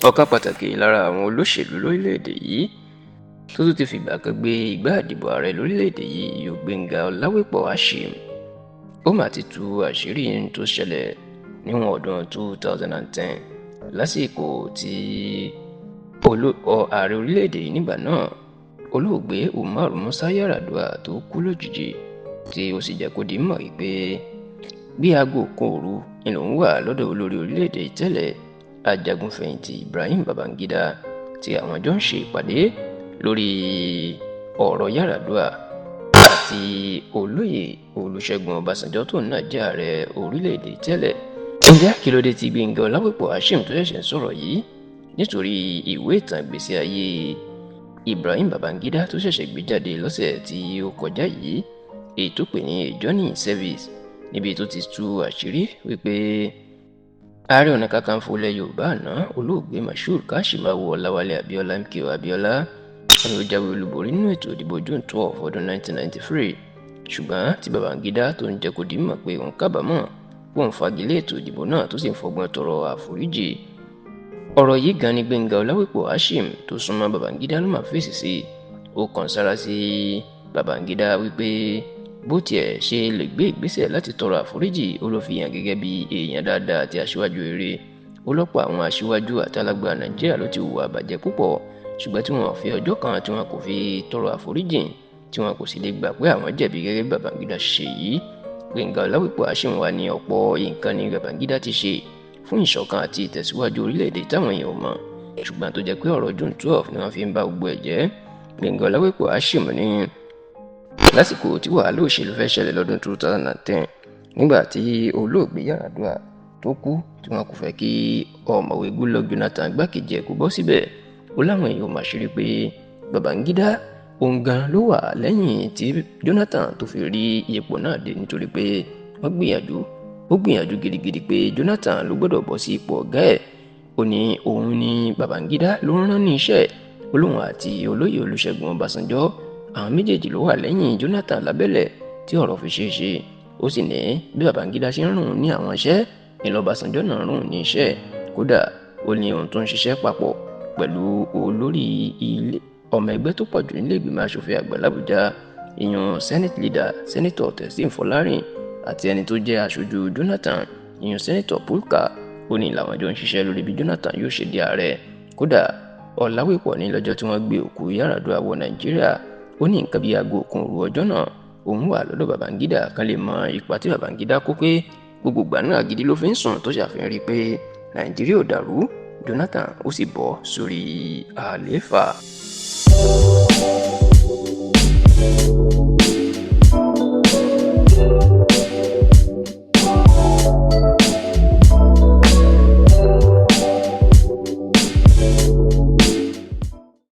Ọ̀kan pàtàkì lára àwọn olóṣèlú lórílẹ̀‐èdè yìí tó tún ti fìgbà kan gbé igbá ìdìbò ààrẹ lórílẹ̀‐èdè yìí, Gbénga Ọláwípọ̀ Hashim, ó mà ti tú àṣírí ohun tó ṣẹlẹ̀ níwọ̀n ọdún 2010 lásìkò tí ààrẹ orílẹ̀‐èdè yìí nígbà náà, olóògbé Umaru Musa Yar'Adua, tó kú lójijì, tí ó sì jẹ́ kó di mọ̀ wípé bí aago kan òru ni lòun wà lọ́dọ̀ olórí orílẹ̀‐èdè tẹ́lẹ̀, ajagunfẹ̀yìntì Ibrahim Babangida, tí àwọn jọ ń ṣe ìpàdé lórí ọ̀rọ̀ Yar'Adua àti olóyè Olúṣẹ́gun Ọbásanjọ́ tó náà jẹ́ ààrẹ orílẹ̀‐èdè tẹ́lẹ̀. Ǹjẹ́ kí ló dé tí Gbénga Ọláwípọ̀ Hashim tó ṣẹ̀ṣẹ̀ ń sọ̀rọ̀ yìí? Nítorí ìwé ìtàn ìgbésí ayé Ibrahim Babangida tó ṣẹ̀ṣẹ̀ gbé jáde lọ́sẹ̀ tí ó kọjá yìí, èyí tó pè ní A Journey in Service, níbi tó ti tú àṣírí wípé Ààrẹ Ọ̀nà Kakanfò ilẹ̀ Yorùbá àná, olóògbé Moshood Kashimawo Ọláwálé Abíọ́lá, MKO Abíọ́lá, ni ó jáwé olúborí nínú ètò ìdìbò June 12 ọdún 1993, ṣùgbọ́n tí Babangida tó ń jẹ́ kó di mọ̀ pé òun kábàámọ̀ pé òun fagilé ètò ìdìbò náà, tó sì ń fọgbọ́n tọrọ àforíjì. Ọ̀rọ̀ yìí gan ni Gbénga Ọláwípọ̀ Hashim tó súnmọ́ Babangida ló máa fèsì sí. Ó kàn sára sí Babangida wípé bó tiẹ̀ ṣe lè gbé ìgbésẹ̀ láti tọrọ àforíjì, ó ló fi hàn gẹ́gẹ́ bí èèyàn dáadáa àti aṣíwájú rere. Ó lọ́pọ̀ àwọn aṣíwájú àti alágbára Nàìjíríà ló ti hùwà àbàjẹ́ púpọ̀, ṣùgbọ́n tí wọn fi ọjọ́ kan tí wọn kò fi tọrọ àforíjì, tí wọn kò sì lè gbà pé àwọn jẹ̀bi gẹ́gẹ́ bí Babangida ṣe yìí. Gbénga Ọláwípọ̀ Hashim wà ní ọ̀pọ̀ nǹkan ni Babangida ti ṣe fún ìṣọ̀kan àti ìtẹ̀síwájú orílẹ̀-èdè táwọn èèyàn ò mọ̀, ṣùgbọ́n tó jẹ́ pé ọ̀rọ̀ June 12 ni wọ́n fi ń bá gbogbo ẹ̀ jẹ́. Gbénga Ọláwípọ̀ Hashim ní lásìkò tí wàhálà òṣèlú fẹ́ ṣẹlẹ̀ lọ́dún 2010, nígbà tí olóògbé Yar'Adua tó kú, tí wọn kò fẹ́ kí ọ̀mọ̀wé Goodluck Jonathan gbákejì ẹ̀ kó bọ́ síbẹ̀, ó láwọn èèyàn mà ṣírí pé Babangida òun gan ló wà lẹ́yìn tí Jonathan tó fi rí ipò náà dé, nítorí pé wọ́n gbìyànjú, ó gbìyànjú gidigidi pé Jonathan ló gbọ́dọ̀ bọ́ sí ipò ọ̀gá ẹ̀. Ó ní òun ní Babangida ló ń rán ní iṣẹ́. Ó lóun àti olóyè Olúṣẹ́gun Ọbásanjọ́, àwọn méjèèjì ló wà lẹ́yìn Jonathan lábẹ́lẹ̀ tí ọ̀rọ̀ fi ṣeé ṣe. Ó sì ní bí Babangida ṣe ń rùn ní àwọn iṣẹ́ ní lọ́básanjọ́ náà rùn ní iṣẹ́. Kódà, ó ní ohun tó ń ṣiṣẹ́ papọ̀ pẹ̀lú olórí ilé ọmọ ẹgbẹ́ tó pọ̀ jù nílé ìgbìmọ̀ asòfin àgbà l'Àbújá, ìyẹn Senate leader, Senator Teslim Fọlárìn, àti ẹni tó jẹ́ aṣojú Jonathan, ìyẹn Senator Pulka. Ó ní làwọn jọ ń ṣiṣẹ́ lórí bí Jonathan yóò ṣe di ààrẹ. Kódà, Ọ̀làwípọ̀ ní lọ́jọ́ tí wọ́n gbé òkú Yar'Adua wọ Nàìjíríà, ó ní nǹkan bíi aago kan òru ọjọ́ náà, òun wà lọ́dọ̀ Babangida, kan lè mọ ipa tí Babangida kó, pé gbogbo ìgbà náà gidi ló fi ń sùn tó ṣàfihàn rí i pé Nàìjíríà ò dàrú, Jonathan ó sì bọ́ sórí àlééfà.